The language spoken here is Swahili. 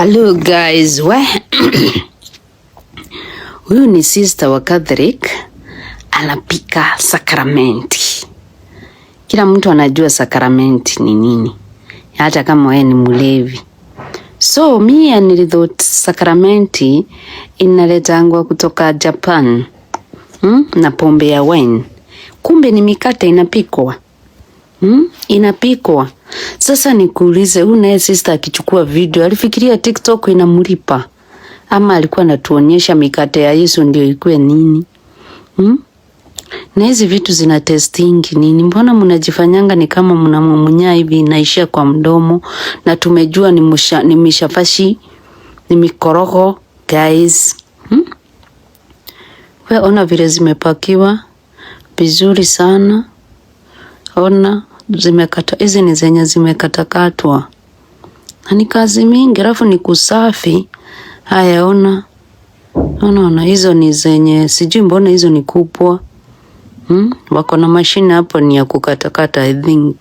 Hello guys, we huyu ni sister wa Catholic anapika sakramenti. Kila mtu anajua sakramenti ni nini, hata kama wewe ni mlevi. So mie nilithought sakramenti inaletangwa kutoka Japan, Na pombe ya wine, kumbe ni mikate inapikwa, Inapikwa. Sasa nikuulize, huyu naye sister akichukua video alifikiria TikTok inamlipa ama alikuwa anatuonyesha mikate ya Yesu ndio ikuwe nini? Na hizi vitu zina testing nini? Mbona mnajifanyanga ni kama mnamumunya hivi inaishia kwa mdomo, na tumejua ni musha, ni mishafashi, ni mikorogo guys. We ona vile zimepakiwa vizuri sana. Ona zimekata, hizi ni zenye zimekatakatwa na ni kazi mingi, alafu ni kusafi. Haya, ona ona, ona hizo ni zenye sijui mbona hizo ni kubwa. Wako na mashine hapo ni ya kukatakata, I think.